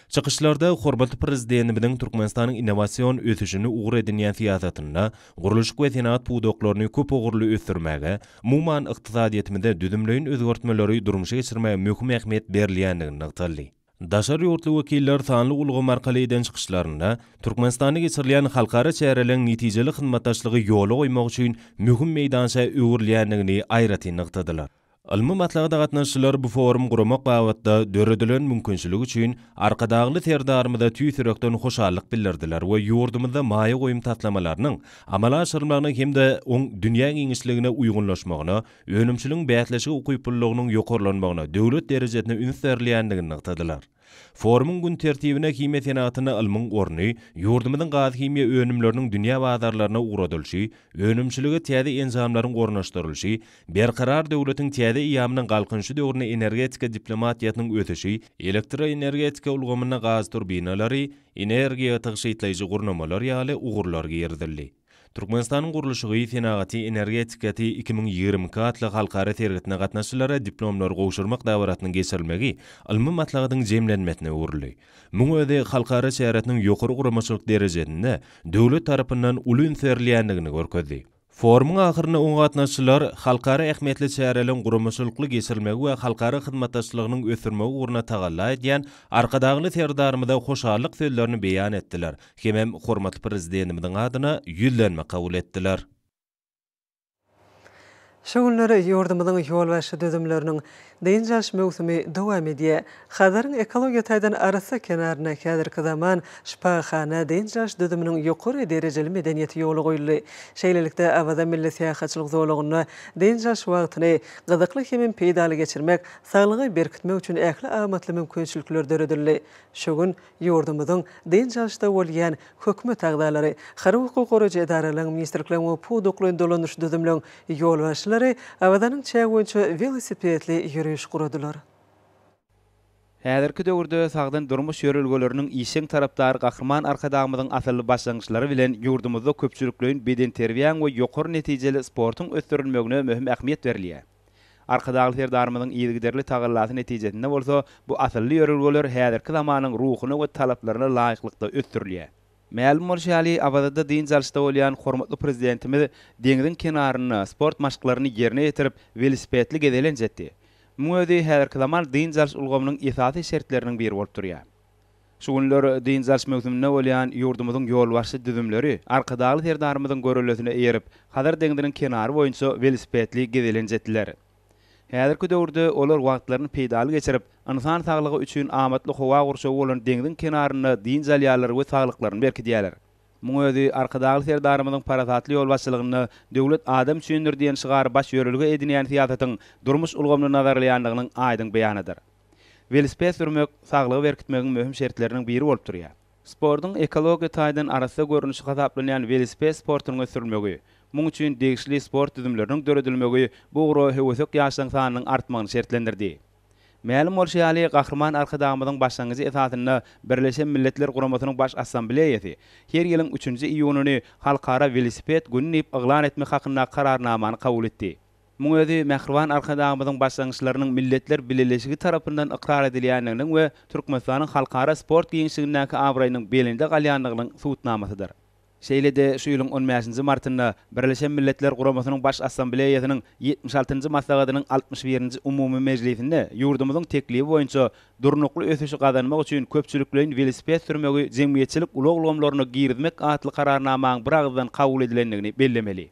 Çykyşlarda hormatly Prezidentimiziň Türkmenistanyň innowasion ösüşini ugur edinýän syýasatynda gurluşyk we senagat pudaklaryny köpugurly ösdürmäge, umuman, ykdysadyýetimizde düzümleýin özgertmeleri durmuşa geçirmäge möhüm ähmiýet berilýändigi nygtaldy. Daşary ýurtly wekiller sanly ulgam arkaly eden çykyşlarynda Türkmenistanda geçirilýän halkara çäreleriň netijeli hyzmatdaşlygy ýola goýmak üçin möhüm meýdança öwrülýändigini aýratyn nygtadylar. Ylmy maslahata gatnaşyjylar bu forum guramak babatda döredilen mümkinçilik üçin Arkadagly Serdarymyza tüýs ýürekden hoşallyk bildirdiler we ýurdumyzda maýa goýum taslamalarynyň amala aşyrylmagyna hem-de oň dünýä giňişligine uýgunlaşmagyna, önümçiligiň bäsleşige ukyplylygynyň ýokarlanmagyna döwlet derejesinde üns berilýändigini nygtadylar. Forumyň gün tertibine himiýa senagatynda ylmyň orny, ýurdumyzyň gaz-himiýa önümleriniň dünýä bazarlaryna ugradylyşy, önümçilige täze enjamlaryň ornaşdyrylyşy, Berkarar döwletiň täze eýýamynyň Galkynyşy döwründe energetika diplomatiýasynyň ösüşi, elektroenergetika ulgamynda gaz turbinalary, energiýa tygşytlaýjy gurnamalar ýaly ugurlar girizildi. Türkmenistanyň gurluşygy, senagaty, energetikasy 2022 atly halkara sergisine gatnaşyjylara diplomlary gowşurmak dabarasynyň geçirilmegi ylmy maslahatyň jemlenmesine öwrüldi. Muň özi halkara çäresiniň ýokary guramaçylyk derejesinde döwlet tarapyndan uly üns berilýändigini görkezdi. Forumyň ahyrynda oňa gatnaşyjylar halkara ähmiýetli çäreleriň guramaçylykly geçirilmegi we halkara hyzmatdaşlygynyň ösdürmegi ugrunda tagalla edýän Arkadagly Serdarymyza hoşallyk sözlerini beýan etdiler hemem hormatly Prezidentimiziň adyna ýüzlenme kabul etdiler. Şu günler ýurdumyzyň ýolbaşçy düzümleriniň dynç alyş möwsümi dowam edýär. Hazaryň ekologiýa taýdan arassa kenarynda häzirki zaman şypahana dynç alyş düzüminiň ýokary derejeli medeniýeti ýola goýuldy. Şeýlelikde, Awaza milli syýahatçylyk zolagynda dynç alyş wagtyny gyzykly hemem peýdaly geçirmek, saglygy berkitmek üçin ähli amatly mümkinçilikler döredildi. Şu gün Ýurdumyzyň dynç alyşda bolýan Hökümet agzalary, harby hukuk goraýjy edaralaryň, ministrlikleriň we pudaklaýyn dolandyryş düzümleriň ýolbaşçylary Awazanyň çägi boýunça welosipedli ýöriş guradylar. Häzirki döwürde sagdyn durmuş ýörelgeleriniň işjeň tarapdary Gahryman Arkadagymyzyň asylly başlangyçlary bilen ýurdumyzda köpçülikleýin bedenterbiýäň we ýokary netijeli sportuň ösdürilmegine möhüm ähmiýet berilýär. Arkadagly Serdarymyzyň yzygiderli tagallasy netijesinde bolsa bu asylly ýörelgeler häzirki zamanyň ruhuna we talaplaryna laýyklykda ösdürilýär. Mälim bolşy ýaly, Awazada dynç alyşda bolýan hormatly Prezidentimiz deňziň kenarynda sport maşklaryny ýerine ýetirip, welosipedli gezelenç etdi. Muň özi häzirki zaman dynç alyş ulgamynyň esasy şertleriniň biri bolup durýar. Şu günler dynç alyş möwsüminde bolýan ýurdumyzyň ýolbaşçy düzümleri Arkadagly Serdarymyzyň göreldesine eýerip, Hazar deňziniň kenary boýunça welosipedli gezelenç etdiler. Häzirki döwürde olar wagtlaryny peýdaly geçirip, ynsan saglygy üçin amatly howa gurşawy bolan deňziň kenarynda dynç alýarlar we saglyklaryny berkidýärler. Muň özi Arkadagly Serdarymyzyň parasatly ýolbaşçylygynda Döwlet adam üçindir diýen şygary baş ýörelge edinýän syýasatyň durmuş ulgamyny nazarlaýandygynyň aýdyň beýanydyr. Welosiped sürmek saglygy berkitmegiň möhüm şertleriniň biri bolup durýar. Sportuň ekologiýa taýdan arassa görnüşi hasaplanýan welosiped sportunyň ösdürilmegi, muň üçin degişli sport düzümleriniň döredilmegi bu ugra höwesek ýaşlaryň sanynyň artmagyny şertlendirdi. Mälim bolşy ýaly, Gahryman Arkadagymyzyň başlangyjy esasynda Birleşen Milletler Guramasynyň Baş Assambleýasy her ýylyň üçünji iýunyny Halkara welosiped güni diýip yglan etmek hakyndaky Kararnamany kabul etdi. Muň özi mähriban Arkadagymyzyň başlangyçlarynyň Milletler Bileleşigi tarapyndan ykrar edilýändiginiň we Türkmenistanyň halkara sport giňişligindäki abraýynyň belende galýandygynyň subutnamasydyr. Şeýle-de şu ýylyň on bäşinji martynda Birleşen Milletler Guramasynyň Baş Assambleýasynyň 76-njy maslahatynyň 61-nji umumy mejlisinde ýurdumyzyň teklibi boýunça Durnukly ösüşi gazanmak üçin köpçülikleýin welosiped sürmegi jemgyýetçilik ulag ulgamlaryna girizmek atly Kararnamaň biragyzdan kabul edilendigini bellemeli.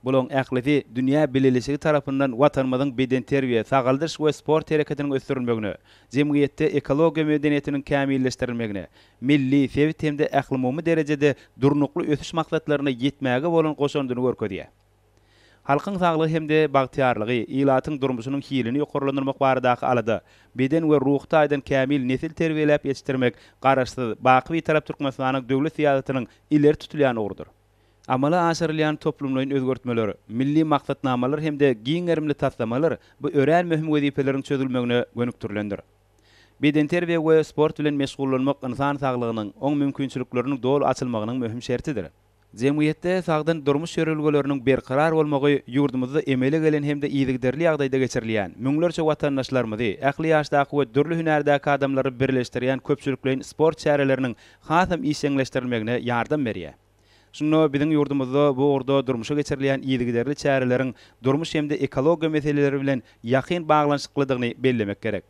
Bularyň ählisi dünýä bileleşigi tarapyndan Watanymyzyň bedenterbiýe, sagaldyş we sport hereketiniň ösdürilmegine, jemgyýetde ekologiýa medeniýetiniň kämilleşdirilmegine, milli, sebit hem-de ählumumy derejede durnukly ösüş maksatlaryna ýetmäge bolan goşandyny görkezýär. Halkyň saglygy hem-de bagtyýarlygy, ilatyň durmuşynyň hilini ýokarlandyrmak baradaky alada, beden we ruhy taýdan kämil nesil terbiýeläp ýetişdirmek Garaşsyz, baky Bitarap Türkmenistanyň döwlet syýasatynyň ileri tutulýan ugrudyr. Amala aşyrylýan toplumlaýyn özgertmeler, milli maksatnamalar hem-de giň gerimli taslamalar bu örän möhüm wezipeleriň çözülmegine gönükdirilendir. Bedenterbiýe we sport bilen meşgullanmak ynsan saglygynyň, oň mümkinçilikleriniň doly açylmagynyň möhüm şertidir. Jemgyýetde sagdyn durmuş ýörelgeleriniň berkarar bolmagy ýurdumyzda emele gelen hem-de yzygiderli ýagdaýda geçirilýän, müňlerçe watandaşlarymyzy, ähli ýaşdaky we dürli hünärdäki adamlary birleşdirýän köpçülikleýin sport çäreleriniň hasam işjeňleşdirilmegine ýardam berýär. Şunda biziň ýurdumyzda bu ugurda durmuşa geçirilýän yzygiderli çäreleriň durmuş hem-de ekologiýa meseleleri bilen ýakyn baglanyşyklydygyny bellemek gerek.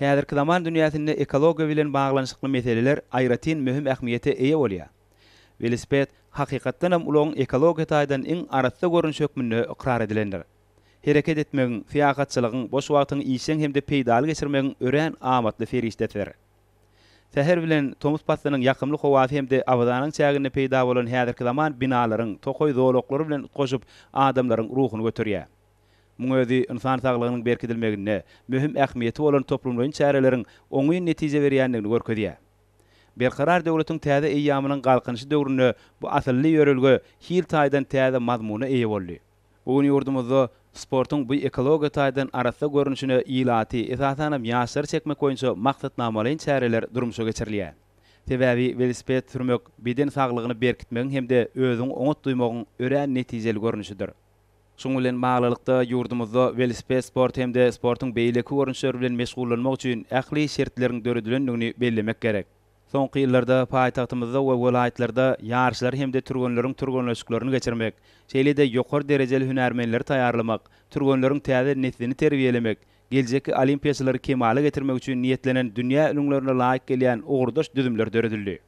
Häzirki zaman dünýäsinde ekologiýa bilen baglanyşykly meseleler aýratyn möhüm ähmiýete eýe bolýar. Welosiped, hakykatdanam ulagyň ekologiýa taýdan iň arassa görnüşi hökmünde ykrar edilendir. Hereket etmegiň, syýahatçylygyň, boş wagtyňy işjeň hem-de peýdaly geçirmegiň örän amatly serişdesidir. Säher bilen tomus paslynyň ýakymly howasy hem-de Awazanyň çäginde peýda bolan häzirki zaman binalaryň, tokaý zolaklary bilen utgaşyp, adamlaryň ruhuny göterýär. Muň özi ynsan saglygynyň berkidilmeginde möhüm ähmiýeti bolan toplumlaýyn çäreleriň oňyn netije berýändigini görkezýär. Berkarar döwletiň täze eýýamynyň Galkynyşy döwründe bu asylly ýörelge hil taýdan täze mazmuna eýe boldy. Bu gün ýurdumyzda sportuň bu ekologiýa taýdan arassa görnüşine ilaty, esasanam, ýaşlary çekmek boýunça maksatnamalaýyn çäreler durmuşa geçirilýär. Sebäbi welosiped sürmek beden saglygyny berkitmegiň hem-de özüňi oňat duýmagyň örän netijeli görnüşidir. Şunuň bilen baglylykda, ýurdumyzda welosiped sporty hem-de sportuň beýleki görnüşleri bilen meşgullanmak üçin ähli şertleriň döredilendigini bellemek gerek. Soňky ýyllarda paýtagtymyzda we welaýatlarda ýaryşlary hem-de türgenleriň türgenleşiklerini geçirmek, şeýle-de ýokary derejeli hünärmenleri taýýarlamak, türgenleriň täze neslini terbiýelemek, geljekki olimpiýaçylary kemala getirmek üçin niýetlenen dünýä ülňülerine laýyk gelýän ugurdaş düzümler döredildi.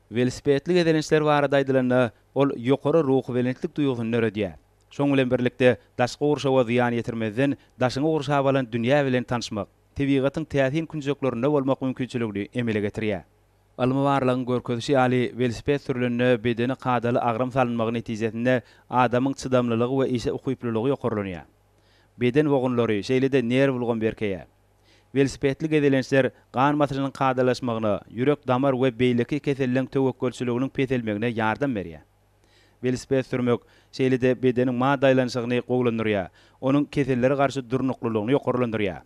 Welosipedli gezelençler barada aýdylanda, ol ýokary ruhubelentlik duýgusyny döredýär. Şoň bilen birlikde, daşky gurşawa zyýan ýetirmezden, daşyňy gurşap alan dünýä bilen tanyşmak, tebigatyň täsin künjeklerinde bolmak mümkinçiligini emele getirýär. Ylmy barlagyň görkezişi ýaly, welosiped sürlende bedene kadaly agram salynmagy netijesinde adamyň çydamlylygy we işe ukyplylygy ýokarlanýar. Beden bogunlary, şeýle-de nerw ulgamy berkeýär. Welosipedli gezelençler gan basyşynyň kadalaşmagyna, ýürek-damar we beýleki keselleň töwekgelçiliginiň peselmegine ýardam berýär. Welosiped sürmek, şeýle-de bedeniň madda aýlanyşygyny gowulandyrýar, onuň kesellere garşy durnuklylygyny ýokarlandyrýar.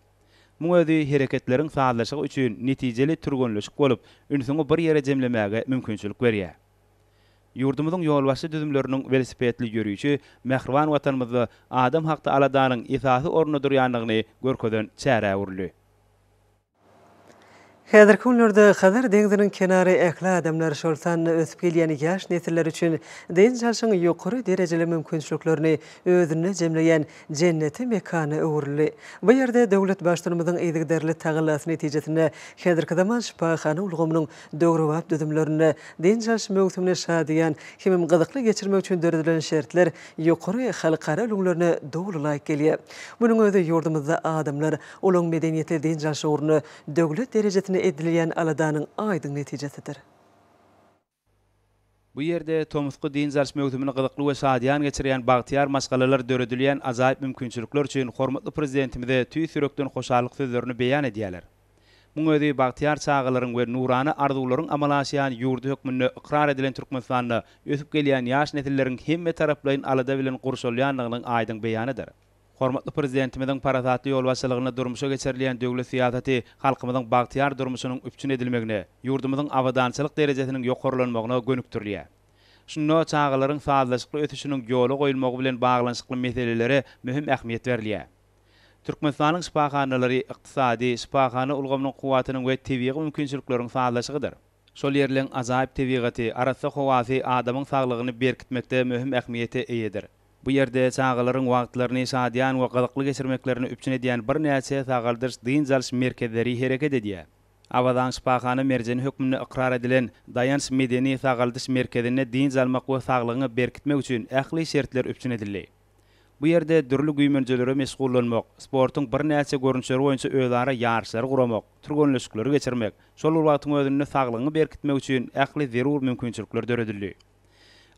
Muň özi hereketleriň sazlaşygy üçin netijeli türgenleşik bolup, ünsüňi bir ýere jemlemäge mümkinçilik berýär. Ýurdumyzyň ýolbaşçy düzümleriniň welosipedli ýörişi mähriban Watanymyzda adam hakda aladanyň esasy orunda durýandygyny görkezen çärä öwrüldi. Häzirki günlerde Hazar deňziniň kenary ähli adamlar, şol sanda ösüp gelýän ýaş nesiller üçin dynç alşyň ýokary derejeli mümkinçiliklerini özünde jemleýän jenneti mekana öwrüldi. Bu ýerde döwlet Baştutanymyzyň yzygiderli tagallasy netijesinde häzirki zaman şypahana ulgamynyň döwrebap düzümlerinde dynç alyş möwsümini şadyýan hemem gyzykly geçirmek üçin döredilen şertler ýokary halkara ülňülerine doly laýyk gelýär. Munuň özi ýurdumyzda adamlar, olaryň medeniýetli dynç alyş ugrunda döwlet derejesinde edilýän aladanyň aýdyň netijesidir. Bu ýerde tomusky dynç alyş möwsümini gyzykly we şadyýan geçirýän bagtyýar maşgalalar döredilýän ajaýyp mümkinçilikler üçin hormatly Prezidentimize tüýs ýürekden hoşallyk sözlerini beýan edýärler. Muň özi bagtyýar çagalaryň we nurana arzuwlaryň amala aşýan ýurdy hökmünde ykrar edilen Türkmenistanda ösüp gelýän ýaş nesilleriň hemmetaraplaýyn alada bilen gurşalýandygynyň aýdyň beýanydyr. Hormatly Prezidentimiziň parasatly ýolbaşçylygynda durmuşa geçirilýän döwlet syýasaty halkymyzyň bagtyýar durmuşynyň üpjün edilmegine, ýurdumyzyň abadançylyk derejesiniň ýokarlanmagyna gönükdirilýär. Şunda çagalaryň sazlaşykly ösüşiniň ýola goýulmagy bilen baglanyşykly meselelere möhüm ähmiýet berilýär. Türkmenistanyň şypahanalary ykdysady, şypahana ulgamynyň kuwwatynyň we tebigy mümkinçilikleriň sazlaşygydyr. Şol ýerleň ajaýyp tebigaty, arassa howasy adamyň saglygyny berkitmekde möhüm ähmiýete eýedir. Bu ýerde çagalaryň wagtlaryny şadyýan we gyzykly geçirmeklerini üpjün edýän birnäçe sagaldyş-dynç alyş merkezleri hereket edýär. Awazaň şypahana merjeni hökmünde ykrar edilen Daýanç medeni-sagaldyş merkezinde dynç almak we saglygyňy berkitmek üçin ähli şertler üpjün edildi. Bu ýerde dürli güýmenjelere meşgullanmak, sportuň birnäçe görnüşleri boýunça özara ýaryşlary guramak, türgenleşikleri geçirmek, şol bir wagtyň özünde saglygyňy berkitmek üçin ähli zerur mümkinçilikler döredildi.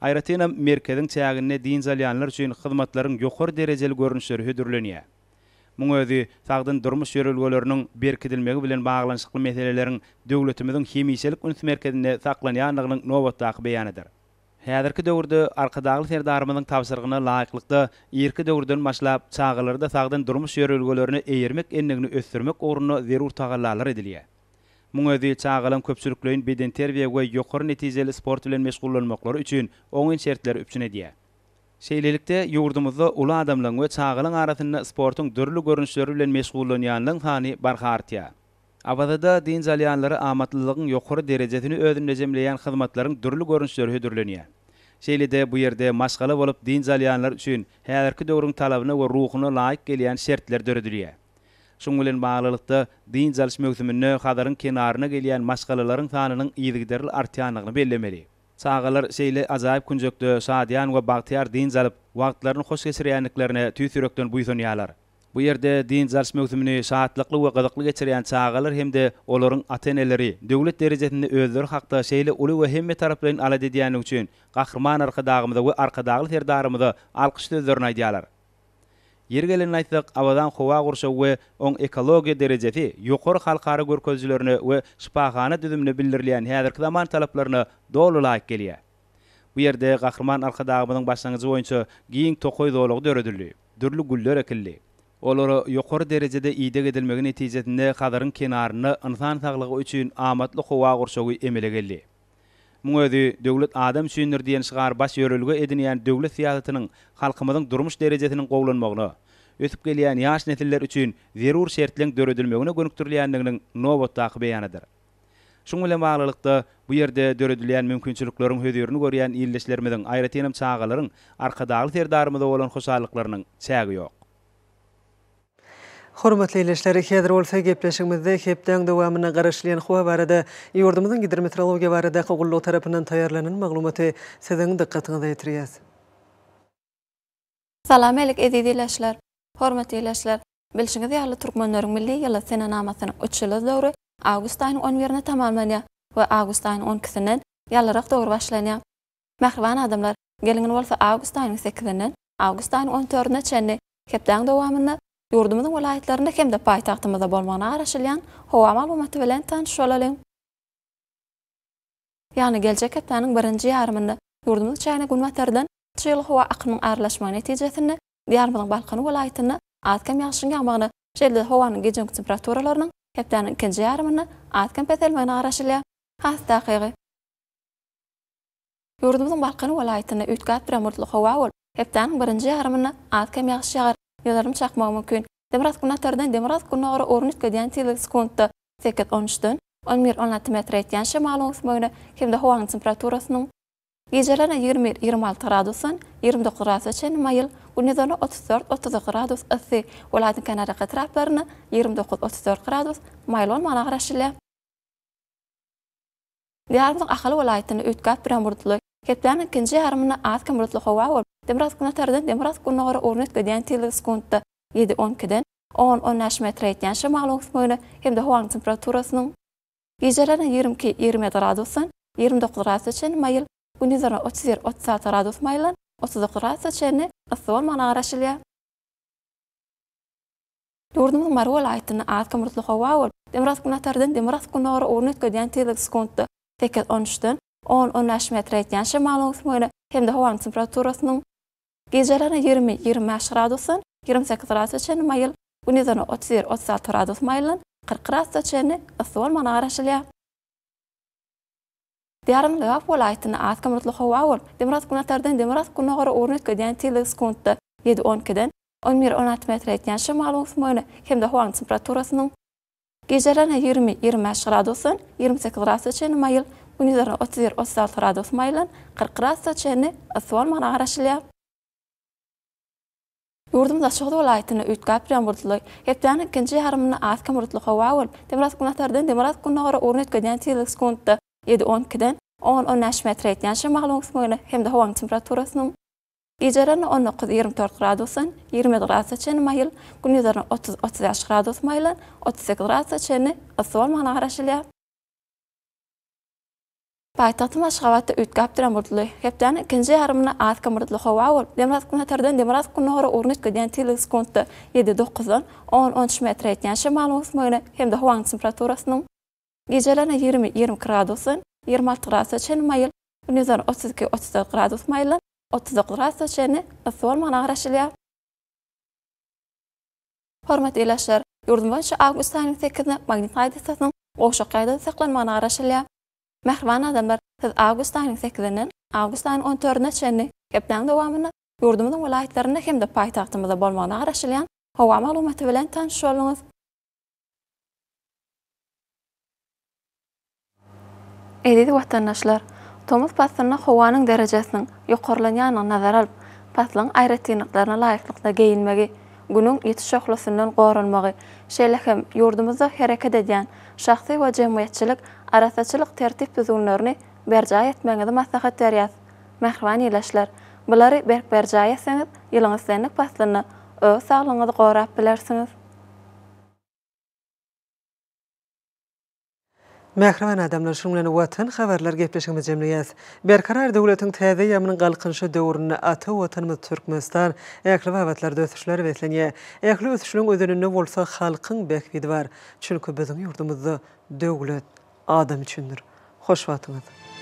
Aýratynam, merkeziň çäginde dynç alýanlar üçin hyzmatlaryň ýokary derejeli görnüşleri hödürlenýär. Muň özi sagdyn durmuş ýörelgeleriniň berkidilmegi bilen baglanyşykly meseleleriň döwletimiziň hemişelik üns merkezinde saklanýandygynyň nobatdaky beýanydyr. Häzirki döwürde Arkadagly Serdarymyzyň tabşyrygyna laýyklykda, irki döwürden başlap, çagalarda sagdyn durmuş ýörelgelerine eýermek endigini ösdürmek ugrunda zerur tagallalar edilýär. Muň özi çagalaň köpçülikleýin bedenterbiýe we ýokary netijeli sport bilen meşgullanmaklary üçin oňyn şertleri üpjün edýär. Şeýlelikde, ýurdumyzda uly adamlaň we çagalaň arasynda sportuň dürli görnüşleri bilen meşgullanýanlaň sany barha artýar. Awazada dynç alýanlara amatlylygyň ýokary derejesini özünde jemleýän hyzmatlaryň dürli görnüşleri hödürlenýär. Şeýle-de bu ýerde maşgala bolup dynç alýanlar üçin häzirki döwrüň talabyna we ruhuna laýyk gelýän şertler döredilýär. Şunuň bilen baglylykda, dynç alyş möwsüminde Hazaryň kenaryna gelýän maşgalalaryň sanynyň yzygiderli artýandygyny bellemeli. Çagalar şeýle ajaýyp künjekde şadyýan we bagtyýar dynç alyp, wagtlaryny hoş geçirýändiklerine tüýs ýürekden buýsanýarlar. Bu ýerde dynç alyş möwsümini şatlykly we gyzykly geçirýän çagalar hem-de olaryň ata-eneleri döwlet derejesinde özleri hakda şeýle uly we hemmetaraplaýyn alada edýändigi üçin Gahryman Arkadagymyza we Arkadagly Serdarymyza alkyş sözlerini aýdýarlar. Ýeri gelende aýtsak, Awazaň howa gurşawy we oň ekologiýa derejesi ýokary halkara görkezijilerine we şypahana düzümine bildirilýän häzirki zaman talaplaryna doly laýyk gelýär. Bu ýerde Gahryman Arkadagymyzyň başlangyjy boýunça giň tokaý zolagy döredildi, dürli güller ekildi. Olara ýokary derejede ideg edilmegi netijesinde Hazaryň kenarynda ynsan saglygy üçin amatly howa gurşawy emele geldi. Muň özi Döwlet adam üçindir diýen şygary baş ýörelge edinýän döwlet syýasatynyň halkymyzyň durmuş derejesiniň gowulanmagyna, ösüp gelýän ýaş nesiller üçin zerur şertleň döredilmegine gönükdirilýändiginiň nobatdaky beýanydyr. Şuň bilen baglylykda, bu ýerde döredilýän mümkinçilikleriň hözirini görýän ildeşlerimiziň, aýratynam çagalaryň Arkadagly Serdarymyza bolan hoşallyklarynyň çägi ýok. Hormatly ildeşler, häzir bolsa gepleşigimizde hepdäň dowamynda garaşylýan howa barada ýurdumyzyň Gidrometeorologiýa baradaky gullugy tarapyndan taýýarlanan maglumaty siziň dykgatyňyza ýetirýäs. Salam älik eziz ildeşler! Hormatly ildeşler! Bilşiňiz ýaly türkmenleriň milli ýyly senenamasynyň üç ýyllyz döwri awgust aýynyň on birinde tamamlanýar we awgust aýynyň on ikisinden ýalyrak döwür başlanýar. Mähriban adamlar, geliň indi bolsa awgust aýynyň sekizinden awgust aýynyň on dördüne çenli hepdäň dowamynda ýurdumyzyň welaýatlarynda hem-de paýtagtymyzda bolmagyna garaşylýan howa maglumaty bilen tanyş bolalyň. Ýagny geljek hepdäniň birinji ýarymynda ýurdumyz çägine günbatardan çygly howa akymynyň aralaşmagy netijesinde Diýarymyzyň Balkan welaýatynda az-kem ýagşyň ýagmagyna, şeýle-de howanyň gije-gündizki temperaturalarynyň hepdäniň ikinji ýarymynda az-kem peselmegine garaşylýar. Has takygy, ýurdumyzyň Balkan welaýatynda üýtgäp duran bulutly howa bolup, hepdäniň birinji ýarymynda az-kem ýagyş ýagar, ýyldyrym çakmagy mümkin. Demirgazyk-günbatardan demirgazyk-gündogara ugruny üýtgedýän tizligi sekuntda sekiz, on üçden on bir, on alty metre ýetýän şemalyň öwüsmegine hem-de howanyň temperaturasynyň gijelerine 21, 26 gradusdan 29 gradusa çenli maýyl, gündizlerine 34, 32 gradus yssy, welaýatyň kenarýaka etraplarynda 29, 34 gradus maýyl bolmagyna garaşylýar. Diýarymyzyň Ahal welaýatynda üýtgäp duran bulutly, hepdäniň ikinji ýarymynda az-kem bulutly howa bolup, demirgazyk-günbatardan demirgazyk-gündogara ugruny üýtgedýän tizligi sekuntda ýedi, on ikiden on, on bäş metre ýetýän şemalyň öwüsmegine hem-de howanyň temperaturasynyň gijelerine 22, 27 gradusdan 29 gradusa çenli maýyl, gündizlerine 31, 36 gradus maýyldan 39 gradusa çenli yssy bolmagyna garaşylýar. Ýurdumyzyň Mary welaýatynda az-kem bulutly howa bolup, demirgazyk-günbatardan demirgazyk-gündogara ugruny üýtgedýän tizligi sekuntda sekiz, on üçden on, on bäş metre ýetýän şemalyň öwüsmegine hem-de howanyň temperaturasynyň Gijelerine 20, 25 gradusdan 28 gradusa çenli maýyl, gündizlerine 31, 36 gradus maýyldan 40 gradusa çenli yssy bolmagyna garaşylýar. Diýarymyz Lebap welaýatynda az-kem bulutly howa bolup, demirgazyk-günbatardan demirgazyk-gündogara ugruny üýtgedýän tizligi sekuntda ýedi, on ikiden on bir, on alty metre ýetýän şemalyň öwüsmegine hem-de howanyň temperaturasynyň gijelerine 20, 25 gradusdan 28 gradusa çenli maýyl, gündizlerine 31, 36 gradus maýyldan 40 gradusa çenli yssy bolmagyna garaşylýar. Ýurdumyz Daşoguz welaýatynda üýtgäp duran bulutly, hepdäniň ikinji ýarymynda az-kem bulutly howa bolup, demirgazyk-günbatardan demirgazyk-gündogara ugruny üýtgedýän tizligi sekuntda ýedi, on ikiden on, on bäş metre ýetýän şemalyň öwüsmegine hem-de howanyň temperaturasynyň gijelerine 19, 24 gradusdan 27 gradusa çenli maýyl, gündizlerine 30, 35 gradus maýyldan 38 gradusa çenli yssy bolmagyna garaşylýar. Paýtagtymyz Aşgabatda üýtgäp duran bulutly, hepdäniň ikinji ýarymynda az-kem bulutly howa bolup, demirgazyk-günbatardan demirgazyk-gündogara ugruny üýtgedýän tizligi sekuntda ýedi, dokuzdan on, on üç metre ýetýän şemalyň öwüsmegine hem-de howanyň temperaturasynyň gijelerine 20, 22 gradusdan 26 gradusa çenli maýyl, gündizlerine 32, 34 gradus maýyldan 39 gradusa çenli yssy bolmagyna garaşylýar. Hormatly ildeşler, ýurdumyz boýunça awgust aýynyň sekizine magnit hadysasynyň gowşak ýagdaýda saklanmagyna garaşylýar. Mähriban adamlar, siz awgust aýynyň sekizinden awgust aýynyň on dördüne çenli hepdäniň dowamynda ýurdumyzyň welaýatlarynda hem-de paýtagtymyzda bolmagyna garaşylýan howa maglumaty bilen tanyş bolduňyz. Eziz watandaşlar! Tomus paslynda howanyň derejesiniň ýokarlanýandygyny nazara alyp, paslyň aýratynlyklaryna laýyklykda geýinmegi, Günüň ýiti şöhlesinden goranmagy, şeýle hem ýurdumyzda hereket edýän şahsy we jemgyýetçilik arassaçylyk tertip-düzgünlerini berjaý etmegiňizi maslahat berýäs. Mähriban ildeşler, bulary berk berjaý etseňiz, ýylyň islendik paslynda öz saglygyňyzy gorap bilersiňiz. Mähriban adamlar, şunuň bilen Watan habarlar gepleşigimizi jemleýäs. Berkarar döwletiň täze eýýamynyň Galkynyşy döwründe ata Watanymyz Türkmenistan ähli babatlarda ösüşlere beslenýär. Ähli ösüşleriň özeninde bolsa halkyň bähbidi bar. Çünki biziň ýurdumyzda döwlet adam üçindir. Hoş wagtyňyz!